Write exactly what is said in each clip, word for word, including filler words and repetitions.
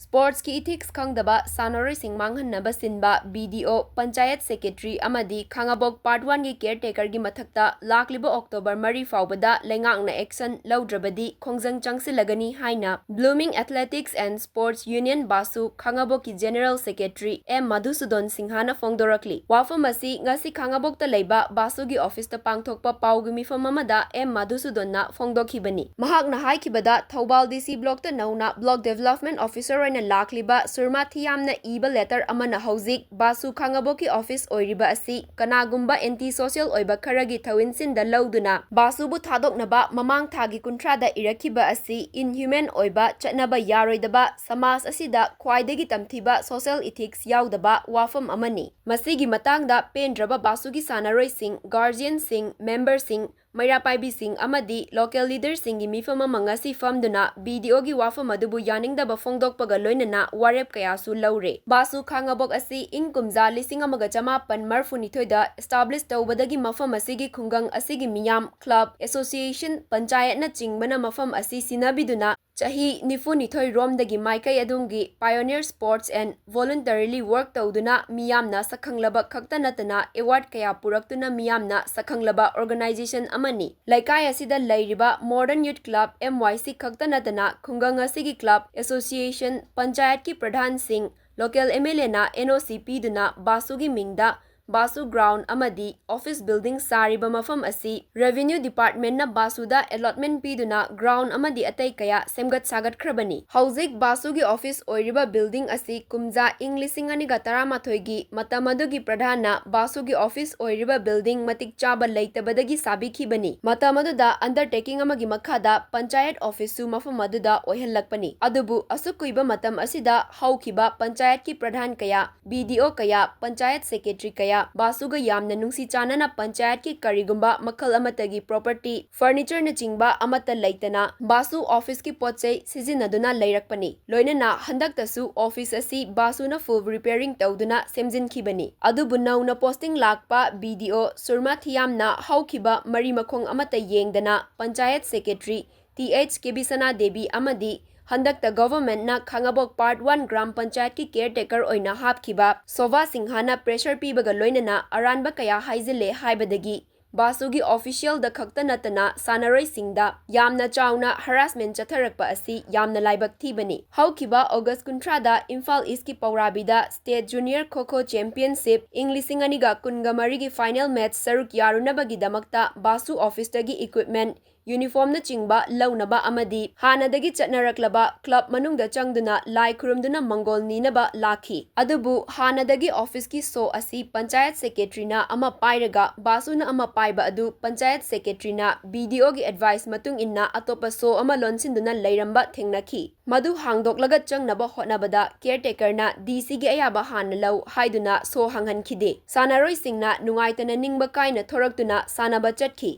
Sportsꯀꯤ ethics ꯈꯪꯗꯕ, ꯁꯥꯟꯅꯔꯣꯏꯁꯤꯡ ꯃꯥꯡꯍꯟꯅꯕ ꯁꯤꯟꯕ, B D O, Panchayat Secretary ꯑꯃꯗꯤ ꯈꯥꯉꯕꯣꯛ Part Oneꯒꯤ caretakerꯒꯤ ꯃꯊꯛꯇ ꯂꯥꯛꯂꯤꯕ October ꯃꯔꯤ ꯐꯥꯎꯕꯗ ꯂꯩꯉꯥꯛꯅ action ꯂꯧꯗ꯭ꯔꯕꯗꯤ ꯈꯣꯡꯖꯪ ꯆꯪꯁꯤꯜꯂꯒꯅꯤ ꯍꯥꯏꯅ Blooming Athletics and Sports Union, ꯕꯥꯁꯨ, ꯈꯥꯉꯕꯣꯛꯀꯤ General Secretary M Madhusudan ꯁꯤꯡꯍꯅ ꯐꯣꯡꯗꯣꯔꯛꯂꯤ꯫ ꯋꯥꯐꯝ ꯑꯁꯤ ꯉꯁꯤ ꯈꯥꯉꯕꯣꯛꯇ ꯂꯩꯕ ꯕꯥꯁꯨꯒꯤ officeꯇ ꯄꯥꯡꯊꯣꯛꯄ ꯄꯥꯎꯒꯤ ꯃꯤꯐꯝ ꯑꯃꯗ M ꯃꯙꯨꯁꯨꯗꯟꯅ ꯐꯣꯡꯗꯣꯛꯈꯤꯕꯅꯤ꯫ ꯃꯍꯥꯛꯅ ꯍꯥꯏꯈꯤꯕꯗ, ꯊꯧꯕꯥꯜ D C blockꯇ ꯅꯧꯅ Block Development Officer ꯑꯣꯏꯅ ꯂꯥꯛꯂꯤꯕ ꯁꯨꯔꯃꯥ ꯊꯤꯌꯥꯝꯅ ꯏꯕ letter ꯑꯃꯅ ꯍꯧꯖꯤꯛ ꯕꯥꯁꯨ ꯈꯥꯉꯕꯣꯛꯀꯤ office ꯑꯣꯏꯔꯤꯕ ꯑꯁꯤ ꯀꯅꯥꯒꯨꯝꯕ anti social ꯑꯣꯏꯕ ꯈꯔꯒꯤ ꯊꯧꯏꯟꯁꯤꯟꯗ ꯂꯧꯗꯨꯅ ꯕꯥꯁꯨꯕꯨ ꯊꯥꯗꯣꯛꯅꯕ ꯃꯃꯥꯡ ꯊꯥꯒꯤ ꯀꯨꯟꯊ꯭ꯔꯥꯗ ꯏꯔꯛꯈꯤꯕ ꯑꯁꯤ inhuman ꯑꯣꯏꯕ, ꯆꯠꯅꯕ ꯌꯥꯔꯣꯏꯗꯕ, ꯁꯃꯥꯖ ꯑꯁꯤꯗ ꯈ꯭ꯋꯥꯏꯗꯒꯤ ꯇꯝꯊꯤꯕ social ethics ꯌꯥꯎꯗꯕ ꯋꯥꯐꯝ ꯑꯃꯅꯤ꯫ ꯃꯁꯤꯒꯤ ꯃꯇꯥꯡꯗ ꯄꯦꯟꯗ꯭ꯔꯕ ꯕꯥꯁꯨꯒꯤ ꯁꯥꯟꯅꯔꯣꯏꯁꯤꯡ, guardianꯁꯤꯡ, memberꯁꯤꯡ, ꯃꯩꯔꯥ ꯄꯥꯏꯕꯤꯁꯤꯡ ꯑꯃꯗꯤ local leaderꯁꯤꯡꯒꯤ ꯃꯤꯐꯝ ꯑꯃ ꯉꯁꯤ ꯐꯝꯗꯨꯅ B D Oꯒꯤ ꯋꯥꯐꯝ ꯑꯗꯨꯕꯨ ꯌꯥꯅꯤꯡꯗꯕ ꯐꯣꯡꯗꯣꯛꯄꯒ ꯂꯣꯏꯅꯅ ꯋꯥꯔꯦꯞ ꯀꯌꯥꯁꯨ ꯂꯧꯔꯦ꯫ ꯕꯥꯁꯨ ꯈꯥꯉꯕꯣꯛ ꯑꯁꯤ ꯏꯪ ꯀꯨꯝꯖꯥ ꯂꯤꯁꯤꯡ ꯑꯃꯒ ꯆꯃꯥꯄꯟ ꯃꯔꯐꯨꯅꯤꯊꯣꯏꯗ establish ꯇꯧꯕꯗꯒꯤ ꯃꯐꯝ ꯑꯁꯤꯒꯤ ꯈꯨꯡꯒꯪ ꯑꯁꯤꯒꯤ ꯃꯤꯌꯥꯝ, club, association, ꯄꯟꯆꯥꯌꯠꯅꯆꯤꯡꯕꯅ ꯃꯐꯝ ꯑꯁꯤ ꯁꯤꯟꯅꯕꯤꯗꯨꯅ ꯆꯍꯤ ꯅꯤꯐꯨꯅꯤꯊꯣꯏ ꯔꯣꯝꯗꯒꯤ ꯃꯥꯏꯀꯩ ꯑꯗꯨꯝꯒꯤ pioneer sports and voluntarily work ꯇꯧꯗꯨꯅ ꯃꯤꯌꯥꯝꯅ ꯁꯛꯈꯪꯂꯕ ꯈꯛꯇ ꯅꯠꯇꯅ award ꯀꯌꯥ ꯄꯨꯔꯛꯇꯨꯅ ꯃꯤꯌꯥꯝꯅ ꯁꯛꯈꯪꯂꯕ organization ꯑꯃꯅꯤ꯫ ꯂꯩꯀꯥꯏ ꯑꯁꯤꯗ ꯂꯩꯔꯤꯕ Modern Youth Club, M Y C, ꯈꯛꯇ ꯅꯠꯇꯅ ꯈꯨꯡꯒꯪ ꯑꯁꯤꯒꯤ club, association, ꯄꯟꯆꯥꯌꯠꯀꯤ ꯄ꯭ꯔꯙꯥꯟꯁꯤꯡ, local M L Aꯅ N O C ꯄꯤꯗꯨꯅ ꯕꯥꯁꯨꯒꯤ ꯃꯤꯡꯗ ꯕꯥꯁꯨ ground ꯑꯃꯗꯤ office building ꯁꯥꯔꯤꯕ ꯃꯐꯝ ꯑꯁꯤ Revenue Departmentꯅ ꯕꯥꯁꯨꯗ allotment ꯄꯤꯗꯨꯅ ground ꯑꯃꯗꯤ ꯑꯇꯩ ꯀꯌꯥ ꯁꯦꯝꯒꯠ ꯁꯥꯒꯠꯈ꯭ꯔꯕꯅꯤ꯫ ꯍꯧꯖꯤꯛ ꯕꯥꯁꯨꯒꯤ office ꯑꯣꯏꯔꯤꯕ building ꯑꯁꯤ ꯀꯨꯝꯖꯥ ꯏꯪ ꯂꯤꯁꯤꯡ ꯑꯅꯤꯒ ꯇꯔꯥꯃꯥꯊꯣꯏꯒꯤ ꯃꯇꯝ ꯑꯗꯨꯒꯤ ꯄ꯭ꯔꯙꯥꯟꯅ ꯕꯥꯁꯨꯒꯤ office ꯑꯣꯏꯔꯤꯕ building ꯃꯇꯤꯛ ꯆꯥꯕ ꯂꯩꯇꯕꯗꯒꯤ ꯁꯥꯕꯤꯈꯤꯕꯅꯤ꯫ ꯃꯇꯝ ꯑꯗꯨꯗ undertaking ꯑꯃꯒꯤ ꯃꯈꯥꯗ ꯄꯟꯆꯥꯌꯠ officeꯁꯨ ꯃꯐꯝ ꯑꯗꯨꯗ ꯑꯣꯏꯍꯜꯂꯛꯄꯅꯤ꯫ ꯑꯗꯨꯕꯨ ꯑꯁꯨꯛ ꯀꯨꯏꯕ ꯃꯇꯝ ꯑꯁꯤꯗ ꯍꯧꯈꯤꯕ ꯄꯟꯆꯥꯌꯠꯀꯤ ꯄ꯭ꯔꯙꯥꯟ ꯀꯌꯥ, B D O ꯀꯌꯥ, ꯄꯟꯆꯥꯌꯠ secretary ꯀꯌꯥ, ꯕꯥꯁꯨꯒ ꯌꯥꯝꯅ ꯅꯨꯡꯁꯤ ꯆꯥꯟꯅꯅ ꯄꯟꯆꯥꯌꯠꯀꯤ ꯀꯔꯤꯒꯨꯝꯕ ꯃꯈꯜ ꯑꯃꯠꯇꯒꯤ property, furnitureꯅꯆꯤꯡꯕ ꯑꯃꯠꯇ ꯂꯩꯇꯅ ꯕꯥꯁꯨ officeꯀꯤ ꯄꯣꯠ ꯆꯩ ꯁꯤꯖꯤꯟꯅꯗꯨꯅ ꯂꯩꯔꯛꯄꯅꯤ꯫ ꯂꯣꯏꯅꯅ ꯍꯟꯗꯛꯇꯁꯨ office ꯑꯁꯤ ꯕꯥꯁꯨꯅ full repairing ꯇꯧꯗꯨꯅ ꯁꯦꯝꯖꯤꯟꯈꯤꯕꯅꯤ꯫ ꯑꯗꯨꯕꯨ ꯅꯧꯅ posting ꯂꯥꯛꯄ B D O ꯁꯨꯔꯃꯥ ꯊꯤꯌꯥꯝꯅ ꯍꯧꯈꯤꯕ ꯃꯔꯤ ꯃꯈꯣꯡ ꯑꯃꯠꯇ ꯌꯦꯡꯗꯅ panchayat secretary T H ꯀꯦꯕꯤꯁꯅꯥ Devi ꯑꯃꯗꯤ ꯍꯟꯗꯛꯇ governmentꯅ ꯈꯥꯉꯕꯣꯛ Part One ꯒ꯭ꯔꯥꯝ ꯄꯟꯆꯥꯌꯠꯀꯤ caretaker ꯑꯣꯏꯅ ꯍꯥꯞꯈꯤꯕ ꯁꯣꯚꯥ ꯁꯤꯡꯍꯅ pressure ꯄꯤꯕꯒ ꯂꯣꯏꯅꯅ ꯑꯔꯥꯟꯕ ꯀꯌꯥ ꯍꯥꯏꯖꯤꯜꯂꯦ ꯍꯥꯏꯕꯗꯒꯤ ꯕꯥꯁꯨꯒꯤ officialꯗ ꯈꯛꯇ ꯅꯠꯇꯅ ꯁꯥꯟꯅꯔꯣꯏꯁꯤꯡꯗ ꯌꯥꯝꯅ ꯆꯥꯎꯅ harassment ꯆꯠꯊꯔꯛꯄ ꯑꯁꯤ ꯌꯥꯝꯅ ꯂꯥꯏꯕꯛ ꯊꯤꯕꯅꯤ꯫ ꯍꯧꯈꯤꯕ August ꯀꯨꯟꯊ꯭ꯔꯥꯗ Imphal Eastꯀꯤ ꯄꯧꯔꯥꯕꯤꯗ State Junior Kho Kho Championship ꯏꯪ ꯂꯤꯁꯤꯡ ꯑꯅꯤꯒ ꯀꯨꯟꯒ ꯃꯔꯤꯒꯤ final match ꯁꯔꯨꯛ ꯌꯥꯔꯨꯅꯕꯒꯤꯗꯃꯛꯇ ꯕꯥꯁꯨ officeꯇꯒꯤ equipment, uniformꯅꯆꯤꯡꯕ ꯂꯧꯅꯕ ꯑꯃꯗꯤ ꯍꯥꯟꯅꯗꯒꯤ ꯆꯠꯅꯔꯛꯂꯕ club ꯃꯅꯨꯡꯗ ꯆꯪꯗꯨꯅ ꯂꯥꯏ ꯈꯨꯔꯨꯝꯗꯨꯅ ꯃꯪꯒꯣꯜ ꯅꯤꯅꯕ ꯂꯥꯛꯈꯤ꯫ ꯑꯗꯨꯕꯨ ꯍꯥꯟꯅꯗꯒꯤ officeꯀꯤ show ꯑꯁꯤ ꯄꯟꯆꯥꯌꯠ secretaryꯅ ꯑꯃ ꯄꯥꯏꯔꯒ ꯕꯥꯁꯨꯅ ꯑꯃ ꯄꯥꯏꯕ ꯑꯗꯨ ꯄꯟꯆꯥꯌꯠ secretaryꯅ BDOꯒꯤ advice ꯃꯇꯨꯡ ꯏꯟꯅ ꯑꯇꯣꯞꯄ show ꯑꯃ ꯂꯣꯟꯁꯤꯟꯗꯨꯅ ꯂꯩꯔꯝꯕ ꯊꯦꯡꯅꯈꯤ꯫ ꯃꯗꯨ ꯍꯥꯡꯗꯣꯛꯂꯒ ꯆꯪꯅꯕ ꯍꯣꯠꯅꯕꯗ caretakerꯅ DCꯒꯤ ꯑꯌꯥꯕ ꯍꯥꯟꯅ ꯂꯧ ꯍꯥꯏꯗꯨꯅ show ꯍꯥꯡꯍꯟꯈꯤꯗꯦ꯫ ꯁꯥꯟꯅꯔꯣꯏꯁꯤꯡꯅ ꯅꯨꯡꯉꯥꯏꯇꯅ ꯅꯤꯡꯕ ꯀꯥꯏꯅ ꯊꯣꯔꯛꯇꯨꯅ ꯁꯥꯟꯅꯕ ꯆꯠꯈꯤ꯫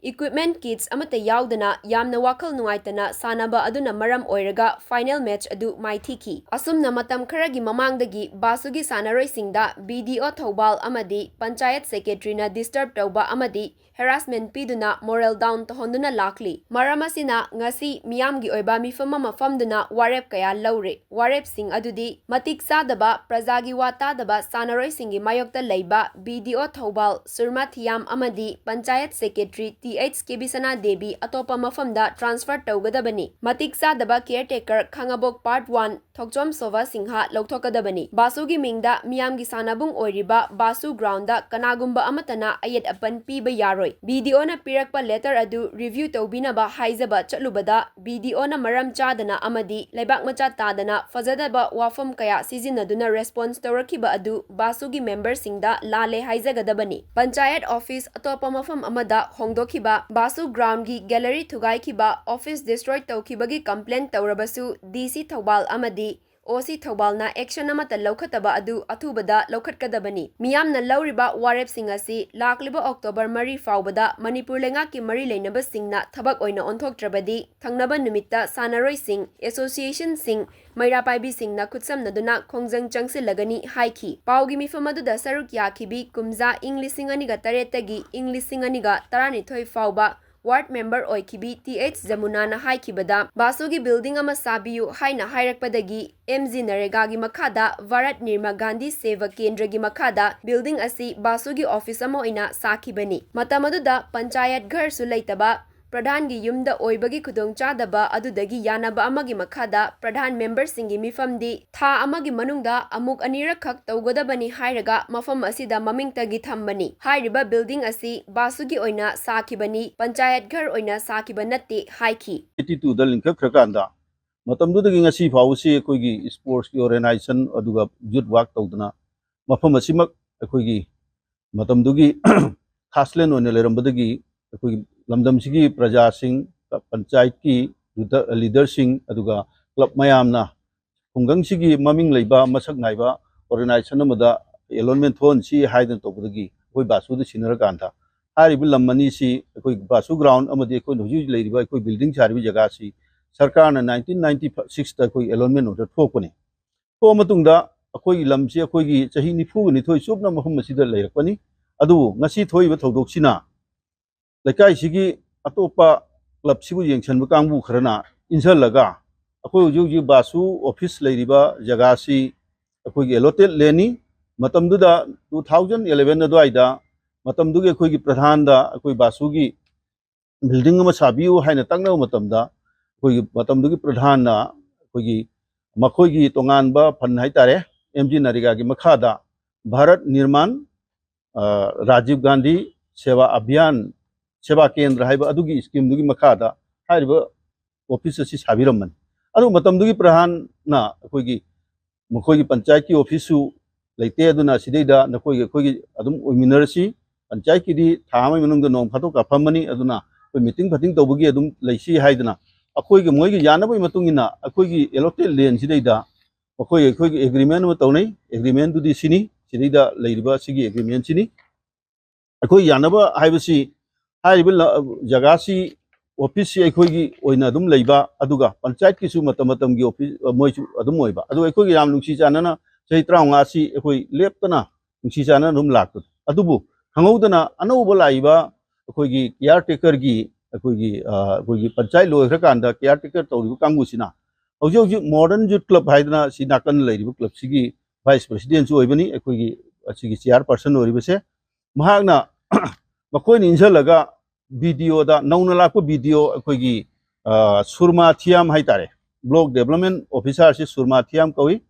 Equipment, kits ꯑꯃꯠꯇ ꯌꯥꯎꯗꯅ ꯌꯥꯝꯅ ꯋꯥꯈꯜ ꯅꯨꯡꯉꯥꯏꯇꯅ ꯁꯥꯟꯅꯕ ꯑꯗꯨꯅ ꯃꯔꯝ ꯑꯣꯏꯔꯒ final match ꯑꯗꯨ ꯃꯥꯏꯊꯤꯈꯤ꯫ ꯑꯁꯨꯝꯅ ꯃꯇꯝ ꯈꯔꯒꯤ ꯃꯃꯥꯡꯗꯒꯤ ꯕꯥꯁꯨꯒꯤ ꯁꯥꯟꯅꯔꯣꯏꯁꯤꯡꯗ BDO ꯊꯧꯕꯥꯜ ꯑꯃꯗꯤ ꯄꯟꯆꯥꯌꯠ secretaryꯅ disturb ꯇꯧꯕ ꯑꯃꯗꯤ harassment ꯄꯤꯗꯨꯅ moral down ꯇꯧꯍꯟꯗꯨꯅ ꯂꯥꯛꯂꯤ꯫ ꯃꯔꯝ ꯑꯁꯤꯅ ꯉꯁꯤ ꯃꯤꯌꯥꯝꯒꯤ ꯑꯣꯏꯕ ꯃꯤꯐꯝ ꯑꯃ ꯐꯝꯗꯨꯅ ꯋꯥꯔꯦꯞ ꯀꯌꯥ ꯂꯧꯔꯦ꯫ ꯋꯥꯔꯦꯞꯁꯤꯡ ꯑꯗꯨꯗꯤ ꯃꯇꯤꯛ ꯆꯥꯗꯕ, ꯄ꯭ꯔꯖꯥꯒꯤ ꯋꯥ ꯇꯥꯗꯕ ꯁꯥꯟꯅꯔꯣꯏꯁꯤꯡꯒꯤ ꯃꯥꯌꯣꯛꯇ ꯂꯩꯕ BDO ꯊꯧꯕꯥꯜ ꯁꯨꯔꯃꯥ ꯊꯤꯌꯥꯝ ꯑꯃꯗꯤ ꯄꯟꯆꯥꯌꯠ secretary TH ꯀꯦꯕꯤꯁꯅꯥ ꯗꯦꯕꯤ ꯑꯇꯣꯞꯄ ꯃꯐꯝꯗ transfer ꯇꯧꯒꯗꯕꯅꯤ꯫ ꯃꯇꯤꯛ ꯆꯥꯗꯕ caretaker ꯈꯥꯉꯕꯣꯛ Part One ꯊꯣꯛꯆꯣꯝ ꯁꯣꯚꯥ ꯁꯤꯡꯍ ꯂꯧꯊꯣꯛꯀꯗꯕꯅꯤ꯫ ꯕꯥꯁꯨꯒꯤ ꯃꯤꯡꯗ ꯃꯤꯌꯥꯝꯒꯤ ꯁꯥꯟꯅꯕꯨꯡ ꯑꯣꯏꯔꯤꯕ ꯕꯥꯁꯨ groundꯗ ꯀꯅꯥꯒꯨꯝꯕ ꯑꯃꯠꯇꯅ ꯑꯌꯦꯠ ꯑꯄꯟ ꯄꯤꯕ ꯌꯥꯔꯣꯏ꯫ BDOꯅ ꯄꯤꯔꯛꯄ letter ꯑꯗꯨ review ꯇꯧꯕꯤꯅꯕ ꯍꯥꯏꯖꯕ ꯆꯠꯂꯨꯕꯗ BDOꯅ ꯃꯔꯝ ꯆꯥꯗꯅ ꯑꯃꯗꯤ ꯂꯩꯕꯥꯛ ꯃꯆꯥ ꯇꯥꯗꯅ ꯐꯖꯗꯕ ꯋꯥꯐꯝ ꯀꯌꯥ ꯁꯤꯖꯤꯟꯅꯗꯨꯅ response ꯇꯧꯔꯛꯈꯤꯕ ꯑꯗꯨ ꯕꯥꯁꯨꯒꯤ memberꯁꯤꯡꯗ ꯂꯥꯜꯂꯦ ꯍꯥꯏꯖꯒꯗꯕꯅꯤ꯫ ꯄꯟꯆꯥꯌꯠ office ꯑꯇꯣꯞꯄ ꯃꯐꯝ ꯑꯃꯗ ꯍꯣꯡꯗꯣꯛꯈꯤꯕ, ꯕꯥꯁꯨ groundꯒꯤ gallery ꯊꯨꯒꯥꯏꯈꯤꯕ, office destroy ꯇꯧꯈꯤꯕꯒꯤ complaint ꯇꯧꯔꯕꯁꯨ DC ꯊꯧꯕꯥꯜ ꯑꯃꯗꯤ OC ꯊꯧꯕꯥꯜꯅ action ꯑꯃꯠꯇ ꯂꯧꯈꯠꯇꯕ ꯑꯗꯨ ꯑꯊꯨꯕꯗ ꯂꯧꯈꯠꯀꯗꯕꯅꯤ꯫ ꯃꯤꯌꯥꯝꯅ ꯂꯧꯔꯤꯕ ꯋꯥꯔꯦꯞꯁꯤꯡ ꯑꯁꯤ ꯂꯥꯛꯂꯤꯕ October ꯃꯔꯤ ꯐꯥꯎꯕꯗ ꯃꯅꯤꯄꯨꯔ ꯂꯩꯉꯥꯛꯀꯤ ꯃꯔꯤ ꯂꯩꯅꯕꯁꯤꯡꯅ ꯊꯕꯛ ꯑꯣꯏꯅ ꯑꯣꯟꯊꯣꯛꯇ꯭ꯔꯕꯗꯤ ꯊꯪꯅꯕ ꯅꯨꯃꯤꯠꯇ ꯁꯥꯟꯅꯔꯣꯏꯁꯤꯡ, associationꯁꯤꯡ, ꯃꯩꯔꯥ ꯄꯥꯏꯕꯤꯁꯤꯡꯅ ꯈꯨꯠꯁꯝꯅꯗꯨꯅ ꯈꯣꯡꯖꯪ ꯆꯪꯁꯤꯜꯂꯒꯅꯤ ꯍꯥꯏꯈꯤ꯫ ꯄꯥꯎꯒꯤ ꯃꯤꯐꯝ ꯑꯗꯨꯗ ꯁꯔꯨꯛ ꯌꯥꯈꯤꯕꯤ ꯀꯨꯝꯖꯥ ꯏꯪ ꯂꯤꯁꯤꯡ ꯑꯅꯤꯒ ꯇꯔꯦꯠꯇꯒꯤ ꯏꯪ ꯂꯤꯁꯤꯡ ꯑꯅꯤꯒ ꯇꯔꯥꯅꯤꯊꯣꯏ ꯐꯥꯎꯕ ꯋꯥꯔꯗ ꯃꯦꯝꯕꯔ ꯑꯣꯏꯈꯤꯕꯤ ꯇꯤ ꯑꯩꯆ ꯖꯃꯨꯅꯥꯅ ꯍꯥꯏꯈꯤꯕꯗ, ꯕꯥꯁꯨꯒꯤ ꯕꯤꯜꯗꯤꯡ ꯑꯃ ꯁꯥꯕꯤꯌꯨ ꯍꯥꯏꯅ ꯍꯥꯏꯔꯛꯄꯗꯒꯤ ꯑꯦꯝ ꯖꯤ ꯅꯔꯦꯒꯥꯒꯤ ꯃꯈꯥꯗ ꯚꯥꯔꯠ ꯅꯤꯔꯃ ꯒꯥꯟꯙꯤ ꯁꯦꯚꯥ ꯀꯦꯟꯗ꯭ꯔꯒꯤ ꯃꯈꯥꯗ ꯕꯤꯜꯗꯤꯡ ꯑꯁꯤ ꯕꯥꯁꯨꯒꯤ ꯑꯣꯐꯤꯁ ꯑꯃ ꯑꯣꯏꯅ ꯁꯥꯈꯤꯕꯅꯤ꯫ ꯃꯇꯝ ꯑꯗꯨꯗ ꯄꯟꯆꯥꯌꯠ ꯘꯔꯁꯨ ꯂꯩꯇꯕ, ꯄ꯭ꯔꯙꯥꯟꯒꯤ ꯌꯨꯝꯗ ꯑꯣꯏꯕꯒꯤ ꯈꯨꯗꯣꯡꯆꯥꯗꯕ ꯑꯗꯨꯗꯒꯤ ꯌꯥꯅꯕ ꯑꯃꯒꯤ ꯃꯈꯥꯗ ꯄ꯭ꯔꯙꯥꯟ ꯃꯦꯝꯕꯔꯁꯤꯡꯒꯤ ꯃꯤꯐꯝꯗꯤ ꯊꯥ ꯑꯃꯒꯤ ꯃꯅꯨꯡꯗ ꯑꯃꯨꯛ ꯑꯅꯤꯔꯛꯈꯛ ꯇꯧꯒꯗꯕꯅꯤ ꯍꯥꯏꯔꯒ ꯃꯐꯝ ꯑꯁꯤꯗ ꯃꯃꯤꯡꯇꯒꯤ ꯊꯝꯕꯅꯤ꯫ ꯍꯥꯏꯔꯤꯕ ꯕꯤꯜꯗꯤꯡ ꯑꯁꯤ ꯕꯥꯁꯨꯒꯤ ꯑꯣꯏꯅ ꯁꯥꯈꯤꯕꯅꯤ, ꯄꯟꯆꯥꯌꯠ ꯘꯔ ꯑꯣꯏꯅ ꯁꯥꯈꯤꯕ ꯅꯠꯇꯦ ꯍꯥꯏꯈꯤ꯫ ꯑꯩꯠꯇꯤ ꯇꯨꯗ ꯂꯤꯡꯈꯠꯈ꯭ꯔꯀꯥꯟꯗ ꯃꯇꯝꯗꯨꯗꯒꯤ ꯉꯁꯤ ꯐꯥꯎꯕꯁꯤ ꯑꯩꯈꯣꯏꯒꯤ ꯁ꯭ꯄꯣꯔꯠꯁꯀꯤ ꯑꯣꯔꯒꯅꯥꯏꯖꯦꯁꯟ ꯑꯗꯨꯒ ꯌꯨꯠ ꯋꯥꯛ ꯇꯧꯗꯅ ꯃꯐꯝ ꯑꯁꯤꯃꯛ ꯑꯩꯈꯣꯏꯒꯤ ꯃꯇꯝꯗꯨꯒꯤ ꯈꯥꯁꯂꯦꯟ ꯑꯣꯏꯅ ꯂꯩꯔꯝꯕꯗꯒꯤ ꯑꯩꯈꯣꯏꯒꯤ ꯂꯝꯗꯝꯁꯤꯒꯤ ꯄ꯭ꯔꯖꯥꯁꯤꯡ, ꯄꯟꯆꯥꯌꯠꯀꯤ ꯂꯤꯗꯔꯁꯤꯡ, ꯑꯗꯨꯒ ꯀ꯭ꯂꯕ ꯃꯌꯥꯝꯅ ꯈꯨꯡꯒꯪꯁꯤꯒꯤ ꯃꯃꯤꯡ ꯂꯩꯕ ꯃꯁꯛ ꯅꯥꯏꯕ ꯑꯣꯔꯒꯅꯥꯏꯖꯦꯁꯟ ꯑꯃꯗ ꯑꯦꯂꯣꯟꯃꯦꯟ ꯊꯣꯛꯍꯟꯁꯤ ꯍꯥꯏꯗꯅ ꯇꯧꯕꯗꯒꯤ ꯑꯩꯈꯣꯏ ꯕꯥꯁꯨꯗ ꯁꯤꯟꯅꯔꯀꯥꯟꯗ ꯍꯥꯏꯔꯤꯕ ꯂꯝ ꯑꯅꯤꯁꯤ ꯑꯩꯈꯣꯏ ꯕꯥꯁꯨ ꯒ꯭ꯔꯥꯎꯟ ꯑꯃꯗꯤ ꯑꯩꯈꯣꯏꯅ ꯍꯧꯖꯤꯛ ꯍꯧꯖꯤꯛ ꯂꯩꯔꯤꯕ ꯑꯩꯈꯣꯏ ꯕꯤꯜꯗꯤꯡ ꯁꯥꯔꯤꯕ ꯖꯒꯥꯁꯤ ꯁꯔꯀꯥꯔꯅ ꯅꯥꯏꯟꯇꯤꯟ ꯅꯥꯏꯟꯇꯤ ꯁꯤꯛꯁꯇ ꯑꯩꯈꯣꯏ ꯑꯦꯂꯣꯟꯃꯦꯟ ꯑꯣꯔꯗꯔ ꯊꯣꯛꯄꯅꯤ꯫ ꯊꯣꯛꯑ ꯃꯇꯨꯡꯗ ꯑꯩꯈꯣꯏꯒꯤ ꯂꯝꯁꯤ ꯑꯩꯈꯣꯏꯒꯤ ꯆꯍꯤ ꯅꯤꯐꯨꯒ ꯅꯤꯊꯣꯏ ꯆꯨꯞꯅ ꯃꯐꯝ ꯑꯁꯤꯗ ꯂꯩꯔꯛꯄꯅꯤ꯫ ꯑꯗꯨꯕꯨ ꯉꯁꯤ ꯊꯣꯛꯏꯕ ꯊꯧꯗꯣꯛꯁꯤꯅ ꯂꯩꯀꯥꯏꯁꯤꯒꯤ ꯑꯇꯣꯞꯄ ꯀ꯭ꯂꯕꯁꯤꯕꯨ ꯌꯦꯡꯁꯤꯟꯕ ꯀꯥꯡꯕꯨ ꯈꯔꯅ ꯏꯟꯁꯤꯜꯂꯒ ꯑꯩꯈꯣꯏ ꯍꯧꯖꯤꯛ ꯍꯧꯖꯤꯛ ꯕꯥꯁꯨ ꯑꯣꯐꯤꯁ ꯂꯩꯔꯤꯕ ꯖꯒꯥꯁꯤ ꯑꯩꯈꯣꯏꯒꯤ ꯑꯦꯂꯣꯇꯦꯠ ꯂꯦꯟꯅꯤ꯫ ꯃꯇꯝꯗꯨꯗ ꯇꯨ ꯊꯥꯎꯖꯟ ꯑꯦꯂꯦꯚꯦꯟ ꯑꯗꯨꯋꯥꯏꯗ ꯃꯇꯝꯗꯨꯒꯤ ꯑꯩꯈꯣꯏꯒꯤ ꯄ꯭ꯔꯙꯥꯟꯗ ꯑꯩꯈꯣꯏ ꯕꯥꯁꯨꯒꯤ ꯕꯤꯜꯗꯤꯡ ꯑꯃ ꯁꯥꯕꯤꯌꯨ ꯍꯥꯏꯅ ꯇꯛꯅꯕ ꯃꯇꯝꯗ ꯑꯩꯈꯣꯏꯒꯤ ꯃꯇꯝꯗꯨꯒꯤ ꯄ꯭ꯔꯙꯥꯟꯅ ꯑꯩꯈꯣꯏꯒꯤ ꯃꯈꯣꯏꯒꯤ ꯇꯣꯉꯥꯟꯕ ꯐꯟ ꯍꯥꯏꯇꯥꯔꯦ, ꯑꯦꯝ ꯖꯤ ꯅꯔꯦꯒꯥꯒꯤ ꯃꯈꯥꯗ ꯚꯥꯔꯠ ꯅꯤꯔꯃꯥꯟ, ꯑ, ꯔꯥꯖꯤꯕ ꯒꯥꯟꯙꯤ ꯁꯦꯕꯥ ꯑꯚꯤꯌꯥꯟ, ꯁꯦꯕꯥ ꯀꯦꯟꯗ꯭ꯔ ꯍꯥꯏꯕ ꯑꯗꯨꯒꯤ ꯁ꯭ꯀꯤꯝꯗꯨꯒꯤ ꯃꯈꯥꯗ ꯍꯥꯏꯔꯤꯕ ꯑꯣꯐꯤꯁ ꯑꯁꯤ ꯁꯥꯕꯤꯔꯝꯕꯅꯤ꯫ ꯑꯗꯨ ꯃꯇꯝꯗꯨꯒꯤ ꯄ꯭ꯔꯙꯥꯟꯅ ꯑꯩꯈꯣꯏꯒꯤ ꯃꯈꯣꯏꯒꯤ ꯄꯟꯆꯥꯌꯠꯀꯤ ꯑꯣꯐꯤꯁꯁꯨ ꯂꯩꯇꯦ, ꯑꯗꯨꯅ ꯁꯤꯗꯩꯗ ꯅꯈꯣꯏꯒꯤ ꯑꯩꯈꯣꯏꯒꯤ ꯑꯗꯨꯝ ꯑꯣꯏꯃꯤꯟꯅꯔꯁꯤ꯫ ꯄꯟꯆꯥꯌꯠꯀꯤꯗꯤ ꯊꯥ ꯑꯃꯒꯤ ꯃꯅꯨꯡꯗ ꯅꯣꯡ ꯐꯥꯗꯣꯛ ꯀꯥꯞꯐꯝꯃꯅꯤ, ꯑꯗꯨꯅ ꯑꯩꯈꯣꯏ ꯃꯤꯇꯤꯡ ꯐꯇꯤꯡ ꯇꯧꯕꯒꯤ ꯑꯗꯨꯝ ꯂꯩꯁꯤ ꯍꯥꯏꯗꯅ ꯑꯩꯈꯣꯏꯒꯤ ꯃꯣꯏꯒꯤ ꯌꯥꯅꯕꯒꯤ ꯃꯇꯨꯡ ꯏꯟꯅ ꯑꯩꯈꯣꯏꯒꯤ ꯑꯦꯂꯣꯇꯦꯠ ꯂꯦꯟꯁꯤꯗꯩꯗ ꯃꯈꯣꯏ ꯑꯩꯈꯣꯏꯒꯤ ꯑꯦꯒ꯭ꯔꯤꯃꯦꯟ ꯑꯃ ꯇꯧꯅꯩ꯫ ꯑꯦꯒ꯭ꯔꯤꯃꯦꯟꯗꯨꯗꯤ ꯁꯤꯅꯤ, ꯁꯤꯗꯩꯗ ꯂꯩꯔꯤꯕ ꯁꯤꯒꯤ ꯑꯦꯒ꯭ꯔꯤꯃꯦꯟꯁꯤꯅꯤ꯫ ꯑꯩꯈꯣꯏ ꯌꯥꯅꯕ ꯍꯥꯏꯕꯁꯤ ꯍꯥꯏꯔꯤꯕ ꯂ-, ꯖꯒꯥꯁꯤ ꯑꯣꯐꯤꯁꯁꯤ ꯑꯩꯈꯣꯏꯒꯤ ꯑꯣꯏꯅ ꯑꯗꯨꯝ ꯂꯩꯕ, ꯑꯗꯨꯒ ꯄꯟꯆꯥꯌꯠꯀꯤꯁꯨ ꯃꯇꯝ ꯃꯇꯝꯒꯤ ꯑꯣꯐꯤꯁ, ꯑ, ꯃꯣꯏꯁꯨ ꯑꯗꯨꯝ ꯑꯣꯏꯕ꯫ ꯑꯗꯨꯒ ꯑꯩꯈꯣꯏꯒꯤ ꯌꯥꯝ ꯅꯨꯡꯁꯤ ꯆꯥꯟꯅꯅ ꯆꯍꯤ ꯇꯔꯥꯃꯉꯥꯁꯤ ꯑꯩꯈꯣꯏ ꯂꯦꯞꯇꯅ ꯅꯨꯡꯁꯤ ꯆꯥꯟꯅꯅ ꯑꯗꯨꯝ ꯂꯥꯛꯄꯅꯤ꯫ ꯑꯗꯨꯕꯨ ꯈꯪꯍꯧꯗꯅ ꯑꯅꯧꯕ ꯂꯥꯛꯏꯕ ꯑꯩꯈꯣꯏꯒꯤ ꯀꯤꯌꯥꯔ ꯇꯦꯀꯔꯒꯤ ꯑꯩꯈꯣꯏꯒꯤ ꯑ, ꯑꯩꯈꯣꯏꯒꯤ ꯄꯟꯆꯥꯌꯠ ꯂꯣꯏꯈ꯭ꯔꯀꯥꯟꯗ ꯀꯤꯌꯥꯔ ꯇꯦꯀꯔ ꯇꯧꯔꯤꯕ ꯀꯥꯡꯕꯨꯁꯤꯅ ꯍꯧꯖꯤꯛ ꯍꯧꯖꯤꯛ ꯃꯣꯗꯔꯟ ꯌꯨꯠ ꯀ꯭ꯂꯕ ꯍꯥꯏꯗꯅ ꯁꯤ ꯅꯥꯀꯟ ꯂꯩꯔꯤꯕ ꯀ꯭ꯂꯕꯁꯤꯒꯤ ꯚꯥꯏꯁ ꯄ꯭ꯔꯁꯤꯗꯦꯟꯁꯨ ꯑꯣꯏꯕꯅꯤ, ꯑꯩꯈꯣꯏꯒꯤ ꯑꯁꯤꯒꯤ ꯆꯤꯌꯥꯔ ꯄꯔꯁꯟ ꯑꯣꯏꯔꯤꯕꯁꯦ꯫ ꯃꯍꯥꯛꯅ ꯃꯈꯣꯏꯅ ꯏꯟꯁꯤꯜꯂꯒ ꯕꯤ ꯗꯤ ꯑꯣꯗ, ꯅꯧꯅ ꯂꯥꯛꯄ ꯕꯤ ꯗꯤ ꯑꯣ ꯑꯩꯈꯣꯏꯒꯤ ꯑ, ꯁꯨꯔꯃꯥ ꯊꯤꯌꯥꯝ ꯍꯥꯏꯇꯥꯔꯦ, ꯕ꯭ꯂꯣꯛ ꯗꯦꯕꯂꯞꯃꯦꯟ ꯑꯣꯐꯤꯁꯥꯔꯁꯤ ꯁꯨꯔꯃꯥ ꯊꯤꯌꯥꯝ ꯀꯧꯏ꯫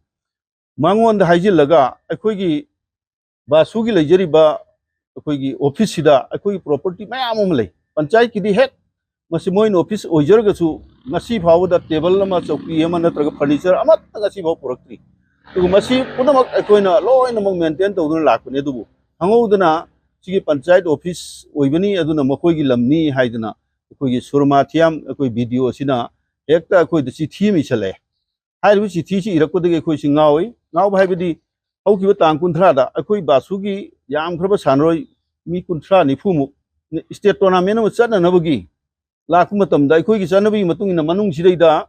ꯃꯉꯣꯟꯗ ꯍꯥꯏꯖꯤꯜꯂꯒ ꯑꯩꯈꯣꯏꯒꯤ ꯕꯥꯁꯨꯒꯤ ꯂꯩꯖꯔꯤꯕ ꯑꯩꯈꯣꯏꯒꯤ ꯑꯣꯐꯤꯁꯁꯤꯗ ꯑꯩꯈꯣꯏꯒꯤ ꯄ꯭ꯔꯣꯄꯔꯇꯤ ꯃꯌꯥꯝ ꯑꯃ ꯂꯩ꯫ ꯄꯟꯆꯥꯌꯠꯀꯤꯗꯤ ꯍꯦꯛ ꯃꯁꯤ ꯃꯣꯏꯅ ꯑꯣꯐꯤꯁ ꯑꯣꯏꯖꯔꯒꯁꯨ ꯉꯁꯤ ꯐꯥꯎꯕꯗ ꯇꯦꯕꯜ ꯑꯃ, ꯆꯧꯀꯤ ꯑꯃ ꯅꯠꯇ꯭ꯔꯒ ꯐꯔꯅꯤꯆꯔ ꯑꯃꯠꯇ ꯉꯁꯤ ꯐꯥꯎ ꯄꯨꯔꯛꯇ꯭ꯔꯤ꯫ ꯑꯗꯨꯒ ꯃꯁꯤ ꯄꯨꯝꯅꯃꯛ ꯑꯩꯈꯣꯏꯅ ꯂꯣꯏꯅꯃꯛ ꯃꯦꯟꯇꯦꯟ ꯇꯧꯗꯨꯅ ꯂꯥꯛꯄꯅꯤ꯫ ꯑꯗꯨꯕꯨ ꯈꯪꯍꯧꯗꯅ ꯁꯤꯒꯤ ꯄꯟꯆꯥꯌꯠ ꯑꯣꯐꯤꯁ ꯑꯣꯏꯕꯅꯤ, ꯑꯗꯨꯅ ꯃꯈꯣꯏꯒꯤ ꯂꯝꯅꯤ ꯍꯥꯏꯗꯅ ꯑꯩꯈꯣꯏꯒꯤ ꯁꯨꯔꯃꯥ ꯊꯤꯌꯥꯝ ꯑꯩꯈꯣꯏ ꯕꯤ ꯗꯤ ꯑꯣ ꯑꯁꯤꯅ ꯍꯦꯛꯇ ꯑꯩꯈꯣꯏꯗ ꯆꯤꯊꯤ ꯑꯃ ꯏꯁꯜꯂꯛꯑꯦ꯫ ꯍꯥꯏꯔꯤꯕ ꯆꯤꯊꯤꯁꯤ ꯏꯔꯛꯄꯗꯒꯤ ꯑꯩꯈꯣꯏꯁꯤ ꯉꯥꯎꯏ꯫ ꯉꯥꯎꯕ ꯍꯥꯏꯕꯗꯤ ꯍꯧꯈꯤꯕ ꯇꯥꯡ ꯀꯨꯟꯊ꯭ꯔꯥꯗ ꯑꯩꯈꯣꯏ ꯕꯥꯁꯨꯒꯤ ꯌꯥꯝꯈ꯭ꯔꯕ ꯁꯥꯟꯅꯔꯣꯏ ꯃꯤ ꯀꯨꯟꯊ꯭ꯔꯥ ꯅꯤꯐꯨꯃꯨꯛ ꯁ꯭ꯇꯦꯠ ꯇꯣꯔꯅꯥꯃꯦꯟ ꯑꯃ ꯆꯠꯅꯅꯕꯒꯤ ꯂꯥꯛꯄ ꯃꯇꯝꯗ ꯑꯩꯈꯣꯏꯒꯤ ꯆꯠꯅꯕꯤꯒꯤ ꯃꯇꯨꯡ ꯏꯟꯅ ꯃꯅꯨꯡꯁꯤꯗꯩꯗ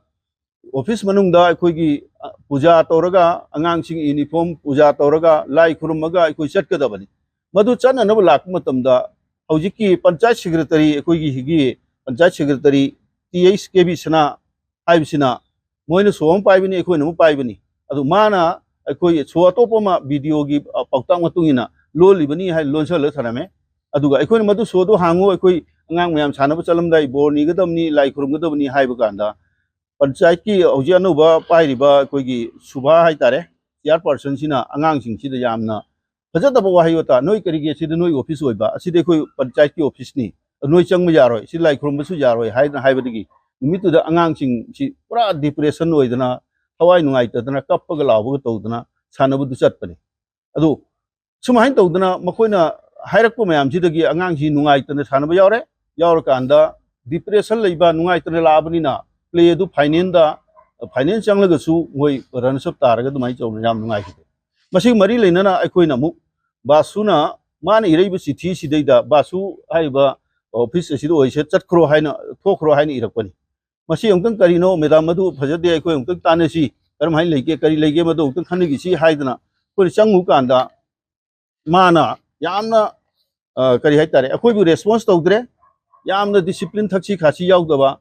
ꯑꯣꯐꯤꯁ ꯃꯅꯨꯡꯗ ꯑꯩꯈꯣꯏꯒꯤ, ꯑ, ꯄꯨꯖꯥ ꯇꯧꯔꯒ, ꯑꯉꯥꯡꯁꯤꯡ ꯌꯨꯅꯤꯐꯣꯔꯝ ꯄꯨꯖꯥ ꯇꯧꯔꯒ, ꯂꯥꯏ ꯈꯨꯔꯨꯝꯃꯒ ꯑꯩꯈꯣꯏ ꯆꯠꯀꯗꯕꯅꯤ꯫ ꯃꯗꯨ ꯆꯠꯅꯅꯕ ꯂꯥꯛꯄ ꯃꯇꯝꯗ ꯍꯧꯖꯤꯛꯀꯤ ꯄꯟꯆꯥꯌꯠ ꯁꯦꯀ꯭ꯔꯦꯇꯔꯤ, ꯑꯩꯈꯣꯏꯒꯤ ꯁꯤꯒꯤ ꯄꯟꯆꯥꯌꯠ ꯁꯦꯀ꯭ꯔꯦꯇꯔꯤ ꯇꯤ ꯑꯩꯆ ꯀꯦ ꯕꯤ ꯁꯅꯥ ꯍꯥꯏꯕꯁꯤꯅ ꯃꯣꯏꯅ ꯁꯣ ꯑꯃ ꯄꯥꯏꯕꯅꯤ, ꯑꯩꯈꯣꯏꯅ ꯑꯃ ꯄꯥꯏꯕꯅꯤ꯫ ꯑꯗꯨ ꯃꯥꯅ ꯑꯩꯈꯣꯏ ꯁꯣ ꯑꯇꯣꯞꯄ ꯑꯃ ꯕꯤ ꯗꯤ ꯑꯣꯒꯤ ꯄꯥꯎꯇꯥꯛ ꯃꯇꯨꯡ ꯏꯟꯅ ꯂꯣꯜꯂꯤꯕꯅꯤ ꯍꯥꯏꯅ ꯂꯣꯟꯁꯤꯜꯂꯒ ꯊꯅꯝꯃꯦ꯫ ꯑꯗꯨꯒ ꯑꯩꯈꯣꯏꯅ ꯃꯗꯨ ꯁꯣꯗꯨ ꯍꯥꯡꯉꯨ, ꯑꯩꯈꯣꯏ ꯑꯉꯥꯡ ꯃꯌꯥꯝ ꯁꯥꯟꯅꯕ ꯆꯠꯂꯝꯗꯥꯏ ꯕꯣꯔ ꯅꯤꯒꯗꯕꯅꯤ, ꯂꯥꯏ ꯈꯨꯔꯨꯝꯒꯗꯕꯅꯤ ꯍꯥꯏꯕ ꯀꯥꯟꯗ ꯄꯟꯆꯥꯌꯠꯀꯤ ꯍꯧꯖꯤꯛ ꯑꯅꯧꯕ ꯄꯥꯏꯔꯤꯕ ꯑꯩꯈꯣꯏꯒꯤ ꯁꯨꯚꯥ ꯍꯥꯏꯇꯥꯔꯦ, ꯆꯤꯌꯥꯔ ꯄꯔꯁꯟꯁꯤꯅ ꯑꯉꯥꯡꯁꯤꯡꯁꯤꯗ ꯌꯥꯝꯅ ꯐꯖꯗꯕ ꯋꯥꯍꯩ ꯋꯥꯇꯥ, "ꯅꯣꯏ ꯀꯔꯤꯒꯤ ꯑꯁꯤꯗ ꯅꯣꯏ ꯑꯣꯐꯤꯁ ꯑꯣꯏꯕ? ꯑꯁꯤꯗꯤ ꯑꯩꯈꯣꯏ ꯄꯟꯆꯥꯌꯠꯀꯤ ꯑꯣꯐꯤꯁꯅꯤ, ꯅꯣꯏ ꯆꯪꯕ ꯌꯥꯔꯣꯏ, ꯁꯤ ꯂꯥꯏ ꯈꯨꯔꯨꯝꯕꯁꯨ ꯌꯥꯔꯣꯏ" ꯍꯥꯏꯗꯅ ꯍꯥꯏꯕꯗꯒꯤ ꯅꯨꯃꯤꯠꯇꯨꯗ ꯑꯉꯥꯡꯁꯤꯡꯁꯤ ꯄꯨꯔꯥ ꯗꯤꯄ꯭ꯔꯦꯁꯟ ꯑꯣꯏꯗꯅ, ꯊꯋꯥꯏ ꯅꯨꯡꯉꯥꯏꯇꯗꯅ, ꯀꯞꯄꯒ ꯂꯥꯎꯕꯒ ꯇꯧꯗꯅ ꯁꯥꯟꯅꯕꯗꯨ ꯆꯠꯄꯅꯤ꯫ ꯑꯗꯨ ꯁꯨꯃꯥꯏꯅ ꯇꯧꯗꯅ ꯃꯈꯣꯏꯅ ꯍꯥꯏꯔꯛꯄ ꯃꯌꯥꯝꯁꯤꯗꯒꯤ ꯑꯉꯥꯡꯁꯤ ꯅꯨꯡꯉꯥꯏꯇꯅ ꯁꯥꯟꯅꯕ ꯌꯥꯎꯔꯦ꯫ ꯌꯥꯎꯔꯀꯥꯟꯗ ꯗꯤꯄ꯭ꯔꯦꯁꯟ ꯂꯩꯕ, ꯅꯨꯡꯉꯥꯏꯇꯅ ꯂꯥꯛꯑꯕꯅꯤꯅ ꯄ꯭ꯂꯦ ꯑꯗꯨ ꯐꯥꯏꯅꯦꯜꯗ, ꯐꯥꯏꯅꯦꯜ ꯆꯪꯂꯒꯁꯨ ꯃꯣꯏ ꯔꯟꯅꯔꯁ ꯑꯞ ꯇꯥꯔꯒ ꯑꯗꯨꯃꯥꯏꯅ ꯇꯧꯗꯅ ꯌꯥꯝ ꯅꯨꯡꯉꯥꯏꯈꯤꯗꯦ꯫ ꯃꯁꯤꯒ ꯃꯔꯤ ꯂꯩꯅꯅ ꯑꯩꯈꯣꯏꯅ ꯑꯃꯨꯛ ꯕꯥꯁꯨꯅ ꯃꯥꯅ ꯏꯔꯛꯏꯕ ꯆꯤꯊꯤꯁꯤꯗꯩꯗ, "ꯕꯥꯁꯨ ꯍꯥꯏꯔꯤꯕ ꯑꯣꯐꯤꯁ ꯑꯁꯤꯗ ꯑꯣꯏꯁꯦ, ꯆꯠꯈ꯭ꯔꯣ ꯍꯥꯏꯅ, ꯊꯣꯛꯈ꯭ꯔꯣ ꯍꯥꯏꯅ ꯏꯔꯛꯄꯅꯤ꯫ ꯃꯁꯤ ꯑꯃꯨꯛꯇꯪ ꯀꯔꯤꯅꯣ, ꯃꯦꯗꯥꯝ, ꯃꯗꯨ ꯐꯖꯗꯦ, ꯑꯩꯈꯣꯏ ꯑꯃꯨꯛꯇꯪ ꯇꯥꯟꯅꯁꯤ, ꯀꯔꯝ ꯍꯥꯏꯅ ꯂꯩꯒꯦ, ꯀꯔꯤ ꯂꯩꯒꯦ, ꯃꯗꯨ ꯑꯃꯨꯛꯇꯪ ꯈꯟꯅꯈꯤꯁꯤ" ꯍꯥꯏꯗꯅ ꯑꯩꯈꯣꯏꯅ ꯆꯪꯉꯨ ꯀꯥꯟꯗ ꯃꯥꯅ ꯌꯥꯝꯅ, ꯑ, ꯀꯔꯤ ꯍꯥꯏꯇꯥꯔꯦ, ꯑꯩꯈꯣꯏꯕꯨ ꯔꯦꯁꯄꯣꯟꯁ ꯇꯧꯗ꯭ꯔꯦ꯫ ꯌꯥꯝꯅ ꯗꯤꯁꯤꯄ꯭ꯂꯤꯟ, ꯊꯛꯁꯤ ꯈꯥꯁꯤ ꯌꯥꯎꯗꯕ,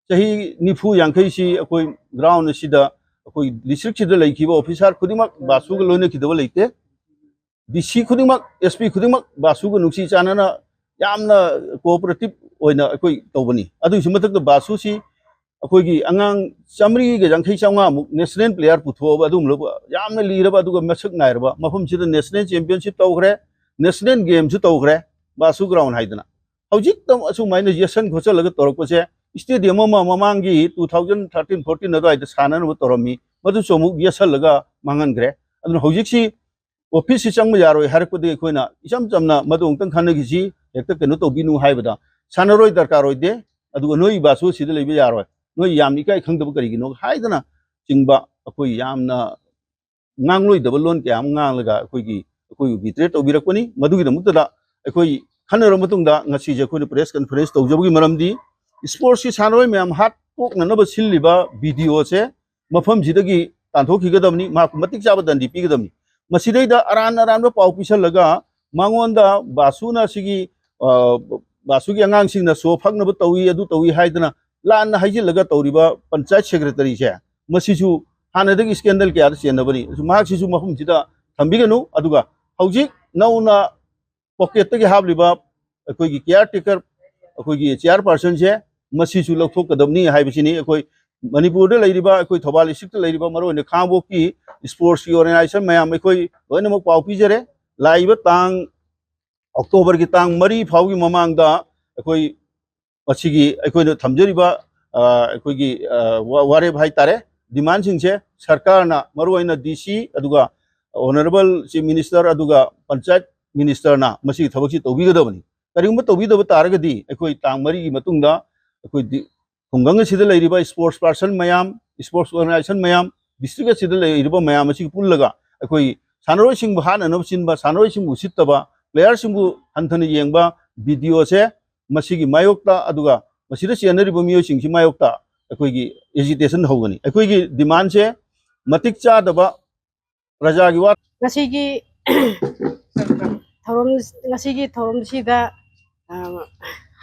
ꯆꯍꯤ ꯅꯤꯐꯨ ꯌꯥꯡꯈꯩꯁꯤ ꯑꯩꯈꯣꯏ ꯒ꯭ꯔꯥꯎꯟ ꯑꯁꯤꯗ ꯑꯩꯈꯣꯏ ꯗꯤꯁꯇ꯭ꯔꯤꯛꯁꯤꯗ ꯂꯩꯈꯤꯕ ꯑꯣꯐꯤꯁꯥꯔ ꯈꯨꯗꯤꯡꯃꯛ ꯕꯥꯁꯨꯒ ꯂꯣꯏꯅꯈꯤꯗꯕ ꯂꯩꯇꯦ꯫ ꯗꯤ ꯁꯤ ꯈꯨꯗꯤꯡꯃꯛ, ꯑꯦꯁ ꯄꯤ ꯈꯨꯗꯤꯡꯃꯛ ꯕꯥꯁꯨꯒ ꯅꯨꯡꯁꯤ ꯆꯥꯟꯅꯅ ꯌꯥꯝꯅ ꯀꯣꯑꯣꯄꯔꯦꯇꯤꯞ ꯑꯣꯏꯅ ꯑꯩꯈꯣꯏ ꯇꯧꯕꯅꯤ꯫ ꯑꯗꯨꯒꯤꯁꯨ ꯃꯊꯛꯇ ꯕꯥꯁꯨꯁꯤ ꯑꯩꯈꯣꯏꯒꯤ ꯑꯉꯥꯡ ꯆꯥꯃꯔꯤꯒ ꯌꯥꯡꯈꯩ ꯆꯥꯝꯃꯉꯥꯃꯨꯛ ꯅꯦꯁꯅꯦꯜ ꯄ꯭ꯂꯦꯌꯔ ꯄꯨꯊꯣꯛꯑꯕ ꯑꯗꯨꯒꯨꯝꯂꯕ ꯌꯥꯝꯅ ꯂꯤꯔꯕ ꯑꯗꯨꯒ ꯃꯁꯛ ꯅꯥꯏꯔꯕ ꯃꯐꯝꯁꯤꯗ ꯅꯦꯁꯅꯦꯜ ꯆꯦꯝꯄꯤꯌꯟꯁꯤꯞ ꯇꯧꯈ꯭ꯔꯦ, ꯅꯦꯁꯅꯦꯜ ꯒꯦꯝꯁꯨ ꯇꯧꯈ꯭ꯔꯦ ꯕꯥꯁꯨ ꯒ꯭ꯔꯥꯎꯟ ꯍꯥꯏꯗꯅ꯫ ꯍꯧꯖꯤꯛꯇ ꯑꯁꯨꯃꯥꯏꯅ ꯌꯦꯠꯁꯟ ꯈꯣꯠꯆꯜꯂꯒ ꯇꯧꯔꯛꯄꯁꯦ, ꯏꯁꯇꯦꯗꯤꯌꯝ ꯑꯃ ꯃꯃꯥꯡꯒꯤ ꯇꯨ ꯊꯥꯎꯖꯟ ꯊꯥꯔꯇꯤꯟ ꯐꯣꯔꯇꯤꯟ ꯑꯗꯨꯋꯥꯏꯗ ꯁꯥꯟꯅꯅꯕ ꯇꯧꯔꯝꯃꯤ, ꯃꯗꯨꯁꯨ ꯑꯃꯨꯛ ꯌꯦꯠꯁꯜꯂꯒ ꯃꯥꯡꯍꯟꯈ꯭ꯔꯦ꯫ ꯑꯗꯨꯅ ꯍꯧꯖꯤꯛꯁꯤ ꯑꯣꯐꯤꯁꯁꯤ ꯆꯪꯕ ꯌꯥꯔꯣꯏ ꯍꯥꯏꯔꯛꯄꯗꯒꯤ ꯑꯩꯈꯣꯏꯅ ꯏꯆꯝ ꯆꯝꯅ ꯃꯗꯨ ꯑꯃꯨꯛꯇꯪ ꯈꯟꯅꯈꯤꯁꯤ, ꯍꯦꯛꯇ ꯀꯩꯅꯣ ꯇꯧꯕꯤꯅꯨ ꯍꯥꯏꯕꯗ, "ꯁꯥꯟꯅꯔꯣꯏ ꯗꯔꯀꯥꯔ ꯑꯣꯏꯗꯦ, ꯑꯗꯨꯒ ꯅꯣꯏ ꯕꯥꯁꯨ ꯁꯤꯗ ꯂꯩꯕ ꯌꯥꯔꯣꯏ, ꯅꯣꯏ ꯌꯥꯝ ꯏꯀꯥꯏ ꯈꯪꯗꯕ ꯀꯔꯤꯒꯤꯅꯣ?" ꯍꯥꯏꯗꯅ ꯆꯤꯡꯕ ꯑꯩꯈꯣꯏ ꯌꯥꯝꯅ ꯉꯥꯡꯂꯣꯏꯗꯕ ꯂꯣꯟ ꯀꯌꯥ ꯑꯃ ꯉꯥꯡꯂꯒ ꯑꯩꯈꯣꯏꯒꯤ, ꯑꯩꯈꯣꯏꯕꯨ ꯕꯤꯇ꯭ꯔꯦ ꯇꯧꯕꯤꯔꯛꯄꯅꯤ꯫ ꯃꯗꯨꯒꯤꯗꯃꯛꯇꯗ ꯑꯩꯈꯣꯏ ꯈꯟꯅꯔꯕ ꯃꯇꯨꯡꯗ ꯉꯁꯤꯁꯦ ꯑꯩꯈꯣꯏꯅ ꯄ꯭ꯔꯦꯁ ꯀꯟꯐꯔꯦꯟꯁ ꯇꯧꯖꯕꯒꯤ ꯃꯔꯝꯗꯤ, ꯏꯁꯄꯣꯔꯠꯁꯀꯤ ꯁꯥꯟꯅꯔꯣꯏ ꯃꯌꯥꯝ ꯍꯥꯠꯇꯣꯛꯅꯅꯕ ꯁꯤꯜꯂꯤꯕ ꯕꯤ ꯗꯤ ꯑꯣꯁꯦ ꯃꯐꯝꯁꯤꯗꯒꯤ ꯇꯥꯟꯊꯣꯛꯈꯤꯒꯗꯕꯅꯤ, ꯃꯍꯥꯛꯄꯨ ꯃꯇꯤꯛ ꯆꯥꯕ ꯗꯟꯗꯤ ꯄꯤꯒꯗꯕꯅꯤ꯫ ꯃꯁꯤꯗꯩꯗ ꯑꯔꯥꯟ ꯑꯔꯥꯟꯕ ꯄꯥꯎ ꯄꯤꯁꯜꯂꯒ ꯃꯉꯣꯟꯗ ꯕꯥꯁꯨꯅ ꯁꯤꯒꯤ, ꯑ, ꯕꯥꯁꯨꯒꯤ ꯑꯉꯥꯡꯁꯤꯡꯅ ꯁꯣ ꯐꯛꯅꯕ ꯇꯧꯏ, ꯑꯗꯨ ꯇꯧꯏ ꯍꯥꯏꯗꯅ ꯂꯥꯟꯅ ꯍꯥꯏꯖꯤꯜꯂꯒ ꯇꯧꯔꯤꯕ ꯄꯟꯆꯥꯌꯠ ꯁꯦꯀ꯭ꯔꯦꯇꯔꯤꯁꯦ, ꯃꯁꯤꯁꯨ ꯍꯥꯟꯅꯗꯒꯤ ꯏꯁꯀꯦꯟꯗꯜ ꯀꯌꯥꯗ ꯆꯦꯟꯅꯕꯅꯤ꯫ ꯑꯗꯨ ꯃꯍꯥꯛꯁꯤꯁꯨ ꯃꯐꯝꯁꯤꯗ ꯊꯝꯕꯤꯒꯅꯨ꯫ ꯑꯗꯨꯒ ꯍꯧꯖꯤꯛ ꯅꯧꯅ ꯄꯣꯀꯦꯠꯇꯒꯤ ꯍꯥꯞꯂꯤꯕ ꯑꯩꯈꯣꯏꯒꯤ ꯀꯤꯌꯥꯔ ꯇꯦꯀꯔ, ꯑꯩꯈꯣꯏꯒꯤ ꯆꯤꯌꯥꯔ ꯄꯥꯔꯁꯟꯁꯦ, ꯃꯁꯤꯁꯨ ꯂꯧꯊꯣꯛꯀꯗꯕꯅꯤ ꯍꯥꯏꯕꯁꯤꯅꯤ꯫ ꯑꯩꯈꯣꯏ ꯃꯅꯤꯄꯨꯔꯗ ꯂꯩꯔꯤꯕ, ꯑꯩꯈꯣꯏ ꯊꯧꯕꯥꯜ ꯗꯤꯁꯇ꯭ꯔꯤꯛꯇ ꯂꯩꯔꯤꯕ, ꯃꯔꯨꯑꯣꯏꯅ ꯈꯥꯉꯕꯣꯛꯀꯤ ꯏꯁꯄꯣꯔꯠꯁꯀꯤ ꯑꯣꯔꯒꯅꯥꯏꯖꯦꯁꯟ ꯃꯌꯥꯝ ꯑꯩꯈꯣꯏ ꯂꯣꯏꯅꯃꯛ ꯄꯥꯎ ꯄꯤꯖꯔꯦ꯫ ꯂꯥꯛꯏꯕ ꯇꯥꯡ, ꯑꯣꯛꯇꯣꯕꯔꯒꯤ ꯇꯥꯡ ꯃꯔꯤ ꯐꯥꯎꯒꯤ ꯃꯃꯥꯡꯗ ꯑꯩꯈꯣꯏ ꯃꯁꯤꯒꯤ ꯑꯩꯈꯣꯏꯅ ꯊꯝꯖꯔꯤꯕ, ꯑ, ꯑꯩꯈꯣꯏꯒꯤ, ꯑ, ꯋꯥ-, ꯋꯥꯔꯦꯞ ꯍꯥꯏꯇꯥꯔꯦ, ꯗꯤꯃꯥꯟꯁꯤꯡꯁꯦ ꯁꯔꯀꯥꯔꯅ, ꯃꯔꯨꯑꯣꯏꯅ ꯗꯤ ꯁꯤ, ꯑꯗꯨꯒ ꯑꯣꯅꯔꯦꯕꯜ ꯆꯤꯐ ꯃꯤꯅꯤꯁꯇꯔ, ꯑꯗꯨꯒ ꯄꯟꯆꯥꯌꯠ ꯃꯤꯅꯤꯁꯇꯔꯅ ꯃꯁꯤꯒꯤ ꯊꯕꯛꯁꯤ ꯇꯧꯕꯤꯒꯗꯕꯅꯤ꯫ ꯀꯔꯤꯒꯨꯝꯕ ꯇꯧꯕꯤꯗꯕ ꯇꯥꯔꯒꯗꯤ ꯑꯩꯈꯣꯏ ꯇꯥꯡ ꯃꯔꯤꯒꯤ ꯃꯇꯨꯡꯗ ꯑꯩꯈꯣꯏ ꯗꯤ-, ꯈꯨꯡꯒꯪ ꯑꯁꯤꯗ ꯂꯩꯔꯤꯕ ꯏꯁꯄꯣꯔꯠꯁ ꯄꯥꯔꯁꯟ ꯃꯌꯥꯝ, ꯏꯁꯄꯣꯔꯠꯁ ꯑꯣꯔꯒꯅꯥꯏꯖꯦꯁꯟ ꯃꯌꯥꯝ, ꯗꯤꯁꯇ꯭ꯔꯤꯛ ꯑꯁꯤꯗ ꯂꯩꯔꯤꯕ ꯃꯌꯥꯝ ꯑꯁꯤ ꯄꯨꯜꯂꯒ ꯑꯩꯈꯣꯏ ꯁꯥꯟꯅꯔꯣꯏꯁꯤꯡꯕꯨ ꯍꯥꯠꯅꯅꯕ ꯁꯤꯟꯕ, ꯁꯥꯟꯅꯔꯣꯏꯁꯤꯡꯕꯨ ꯎꯁꯤꯠꯇꯕ, ꯄ꯭ꯂꯦꯌꯔꯁꯤꯡꯕꯨ ꯍꯟꯊꯅ ꯌꯦꯡꯕ ꯕꯤ ꯗꯤ ꯑꯣꯁꯦ ꯃꯁꯤꯒꯤ ꯃꯥꯌꯣꯛꯇ, ꯑꯗꯨꯒ ꯃꯁꯤꯗ ꯆꯦꯟꯅꯔꯤꯕ ꯃꯤꯑꯣꯏꯁꯤꯡꯁꯤ ꯃꯥꯌꯣꯛꯇ ꯑꯩꯈꯣꯏꯒꯤ ꯑꯦꯖꯤꯇꯦꯁꯟ ꯍꯧꯒꯅꯤ꯫ ꯑꯩꯈꯣꯏꯒꯤ ꯗꯤꯃꯥꯟꯁꯦ ꯃꯇꯤꯛ ꯆꯥꯗꯕ ꯄ꯭ꯔꯖꯥꯒꯤ ꯋꯥ ꯉꯁꯤꯒꯤ ꯊꯧꯔꯝ, ꯉꯁꯤꯒꯤ ꯊꯧꯔꯝꯁꯤꯗ, ꯑ,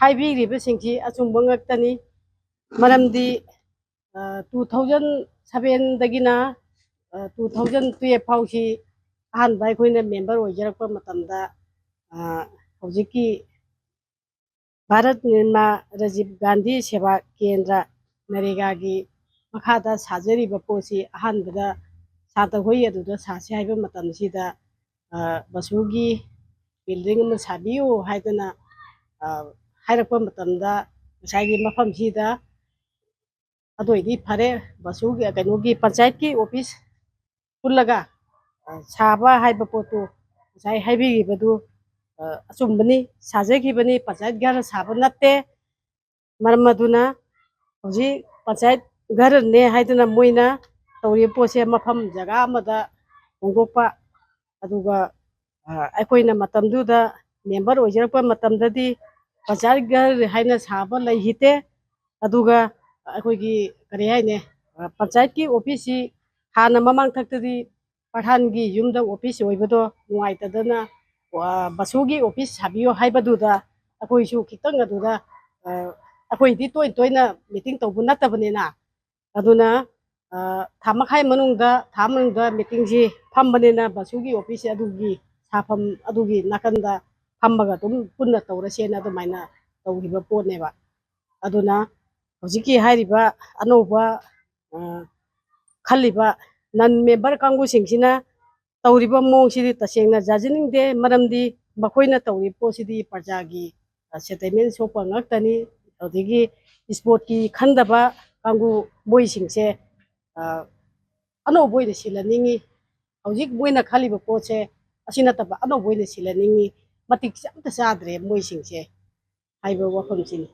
ꯍꯥꯏꯕꯤꯔꯤꯕꯁꯤꯡꯁꯤ ꯑꯆꯨꯝꯕ ꯉꯥꯛꯇꯅꯤ꯫ ꯃꯔꯝꯗꯤ ꯇꯨ ꯊꯥꯎꯖꯟ ꯁꯚꯦꯟꯗꯒꯤꯅ ꯇꯨ ꯊꯥꯎꯖꯟ ꯇꯨꯌꯦꯜꯐ ꯐꯥꯎꯁꯤ ꯑꯍꯥꯟꯕ ꯑꯩꯈꯣꯏꯅ ꯃꯦꯝꯕꯔ ꯑꯣꯏꯖꯔꯛꯄ ꯃꯇꯝꯗ ꯍꯧꯖꯤꯛꯀꯤ ꯚꯥꯔꯠ ꯅꯤꯔꯃꯥ ꯔꯥꯖꯤꯕ ꯒꯥꯟꯙꯤ ꯁꯦꯕꯥ ꯀꯦꯟꯗ꯭ꯔ ꯅꯔꯦꯒꯥꯒꯤ ꯃꯈꯥꯗ ꯁꯥꯖꯔꯤꯕ ꯄꯣꯠꯁꯤ ꯑꯍꯥꯟꯕꯗ ꯁꯥꯇ ꯍꯣꯏ ꯑꯗꯨꯗ ꯁꯥꯁꯤ ꯍꯥꯏꯕ ꯃꯇꯝꯁꯤꯗ ꯕꯁꯨꯒꯤ ꯕꯤꯜꯗꯤꯡ ꯑꯃ ꯁꯥꯕꯤꯌꯨ ꯍꯥꯏꯗꯅ ꯍꯥꯏꯔꯛꯄ ꯃꯇꯝꯗ ꯉꯁꯥꯏꯒꯤ ꯃꯐꯝꯁꯤꯗ ꯑꯗꯨ ꯑꯣꯏꯗꯤ ꯐꯔꯦ, ꯕꯁꯨꯒꯤ ꯀꯩꯅꯣꯒꯤ ꯄꯟꯆꯥꯌꯠꯀꯤ ꯑꯣꯐꯤꯁ ꯄꯨꯜꯂꯒ ꯁꯥꯕ ꯍꯥꯏꯕ ꯄꯣꯠꯇꯨ ꯉꯁꯥꯏ ꯍꯥꯏꯕꯤꯈꯤꯕꯗꯨ ꯑꯆꯨꯝꯕꯅꯤ, ꯁꯥꯖꯈꯤꯕꯅꯤ, ꯄꯟꯆꯥꯌꯠ ꯘꯔ ꯁꯥꯕ ꯅꯠꯇꯦ꯫ ꯃꯔꯝ ꯑꯗꯨꯅ ꯍꯧꯖꯤꯛ ꯄꯟꯆꯥꯌꯠ ꯘꯔꯅꯦ ꯍꯥꯏꯗꯨꯅ ꯃꯣꯏꯅ ꯇꯧꯔꯤꯕ ꯄꯣꯠꯁꯦ ꯃꯐꯝ ꯖꯒꯥ ꯑꯃꯗ ꯍꯣꯡꯗꯣꯛꯄ, ꯑꯗꯨꯒ ꯑꯩꯈꯣꯏꯅ ꯃꯇꯝꯗꯨꯗ ꯃꯦꯝꯕꯔ ꯑꯣꯏꯖꯔꯛꯄ ꯃꯇꯝꯗꯗꯤ ꯄꯟꯆꯥꯌꯠ ꯘꯔ ꯍꯥꯏꯅ ꯁꯥꯕ ꯂꯩꯈꯤꯗꯦ꯫ ꯑꯗꯨꯒ ꯑꯩꯈꯣꯏꯒꯤ ꯀꯔꯤ ꯍꯥꯏꯅꯤ, ꯄꯟꯆꯥꯌꯠꯀꯤ ꯑꯣꯐꯤꯁꯁꯤ ꯍꯥꯟꯅ ꯃꯃꯥꯡꯊꯛꯇꯗꯤ ꯄ꯭ꯔꯙꯥꯟꯒꯤ ꯌꯨꯝꯗ ꯑꯣꯐꯤꯁ ꯑꯣꯏꯕꯗꯣ ꯅꯨꯡꯉꯥꯏꯇꯗꯅ ꯕꯁꯨꯒꯤ ꯑꯣꯐꯤꯁ ꯁꯥꯕꯤꯌꯣ ꯍꯥꯏꯕꯗꯨꯗ ꯑꯩꯈꯣꯏꯁꯨ ꯈꯤꯇꯪ ꯑꯗꯨꯗ ꯑꯩꯈꯣꯏꯗꯤ ꯇꯣꯏ ꯇꯣꯏꯅ ꯃꯤꯇꯤꯡ ꯇꯧꯕ ꯅꯠꯇꯕꯅꯤꯅ, ꯑꯗꯨꯅ ꯊꯥ ꯃꯈꯥꯏ ꯃꯅꯨꯡꯗ ꯊꯥ ꯃꯅꯨꯡꯗ ꯃꯤꯇꯤꯡꯁꯤ ꯐꯝꯕꯅꯤꯅ ꯕꯁꯨꯒꯤ ꯑꯣꯐꯤꯁ ꯑꯗꯨꯒꯤ ꯁꯥꯐꯝ ꯑꯗꯨꯒꯤ ꯅꯥꯀꯟꯗ ꯐꯝꯃꯒ ꯑꯗꯨꯝ ꯄꯨꯟꯅ ꯇꯧꯔꯁꯦꯅ ꯑꯗꯨꯃꯥꯏꯅ ꯇꯧꯈꯤꯕ ꯄꯣꯠꯅꯦꯕ꯫ ꯑꯗꯨꯅ ꯍꯧꯖꯤꯛꯀꯤ ꯍꯥꯏꯔꯤꯕ ꯑꯅꯧꯕ ꯈꯜꯂꯤꯕ ꯅꯟ ꯃꯦꯝꯕꯔ ꯀꯥꯡꯕꯨꯁꯤꯡꯁꯤꯅ ꯇꯧꯔꯤꯕ ꯃꯑꯣꯡꯁꯤꯗꯤ ꯇꯁꯦꯡꯅ ꯌꯥꯖꯅꯤꯡꯗꯦ꯫ ꯃꯔꯝꯗꯤ ꯃꯈꯣꯏꯅ ꯇꯧꯔꯤꯕ ꯄꯣꯠꯁꯤꯗꯤ ꯄ꯭ꯔꯖꯥꯒꯤ ꯁꯦꯟꯇꯤꯃꯦꯟ ꯁꯣꯛꯄ ꯉꯥꯛꯇꯅꯤ꯫ ꯑꯗꯒꯤ ꯏꯁꯄꯣꯔꯠꯀꯤ ꯈꯟꯗꯕ ꯀꯥꯡꯕꯨ ꯃꯣꯏꯁꯤꯡꯁꯦ ꯑꯅꯧꯕ ꯑꯣꯏꯅ ꯁꯤꯜꯍꯟꯅꯤꯡꯉꯤ꯫ ꯍꯧꯖꯤꯛ ꯃꯣꯏꯅ ꯈꯜꯂꯤꯕ ꯄꯣꯠꯁꯦ ꯑꯁꯤ ꯅꯠꯇꯕ ꯑꯅꯧꯕ ꯑꯣꯏꯅ ꯁꯤꯜꯍꯟꯅꯤꯡꯉꯤ꯫ ꯃꯇꯤꯛ ꯑꯝꯇ ꯆꯥꯗ꯭ꯔꯦ ꯃꯣꯏꯁꯤꯡꯁꯦ ꯍꯥꯏꯕ ꯋꯥꯐꯝꯁꯤꯅꯤ꯫